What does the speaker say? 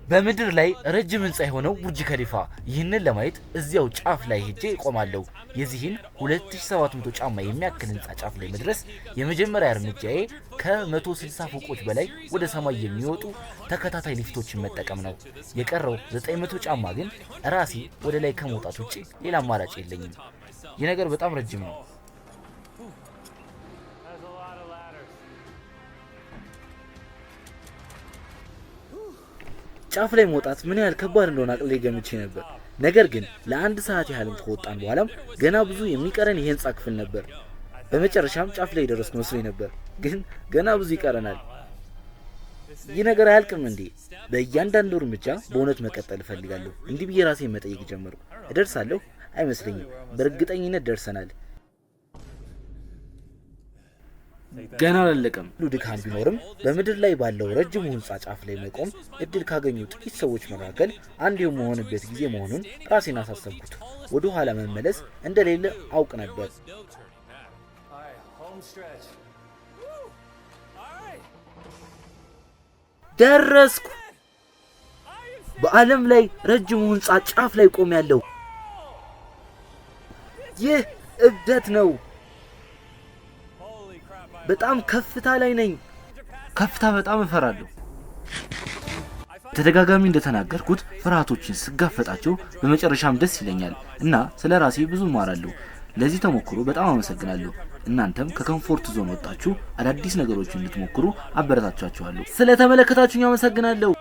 በምድር ላይ ረጅም ህንፃ የሆነው ቡርጅ ከሊፋ። ይህንን ለማየት እዚያው ጫፍ ላይ ሄጄ እቆማለሁ። የዚህን 2700 ጫማ የሚያክል ህንፃ ጫፍ ላይ መድረስ የመጀመሪያ እርምጃዬ ከ160 ፎቆች በላይ ወደ ሰማይ የሚወጡ ተከታታይ ሊፍቶችን መጠቀም ነው። የቀረው 900 ጫማ ግን ራሴ ወደ ላይ ከመውጣት ውጭ ሌላ አማራጭ የለኝም። ይህ ነገር በጣም ረጅም ነው። That's a lot of ladders. ጫፍ ላይ መውጣት ምን ያህል ከባድ እንደሆነ አቅልሌ ገምቼ ነበር። ነገር ግን ለአንድ ሰዓት ያህልም ከወጣን በኋላም ገና ብዙ የሚቀረን የህንፃ ክፍል ነበር። በመጨረሻም ጫፍ ላይ የደረስኩ መስሎኝ ነበር፣ ግን ገና ብዙ ይቀረናል። ይህ ነገር አያልቅም እንዴ? በእያንዳንዱ እርምጃ በእውነት መቀጠል እፈልጋለሁ። እንዲህ ብዬ ራሴን መጠየቅ ጀመርኩ። እደርሳለሁ? አይመስለኝም። በእርግጠኝነት ደርሰናል። ገና አላለቀም። ሁሉ ድካም ቢኖርም በምድር ላይ ባለው ረጅሙ ህንፃ ጫፍ ላይ መቆም እድል ካገኙ ጥቂት ሰዎች መካከል አንዱ የምሆንበት ጊዜ መሆኑን ራሴን አሳሰብኩት። ወደ ኋላ መመለስ እንደሌለ አውቅ ነበር። All right, home stretch. ደረስኩ! በዓለም ላይ ረጅሙ ህንፃ ጫፍ ላይ ቆሜያለሁ። ይህ እብደት ነው። Holy crap! I በጣም ከፍታ ላይ ነኝ። ከፍታ በጣም እፈራለሁ። ተደጋጋሚ እንደተናገርኩት ፍርሃቶችን ስጋፈጣቸው በመጨረሻም ደስ ይለኛል እና ስለ ራሴ ብዙ እማራለሁ። ለዚህ ተሞክሮ በጣም አመሰግናለሁ። እናንተም ከ comfort zone ወጣችሁ አዳዲስ ነገሮችን እንድትሞክሩ አበረታቻችኋለሁ። ስለተመለከታችሁኝ አመሰግናለሁ።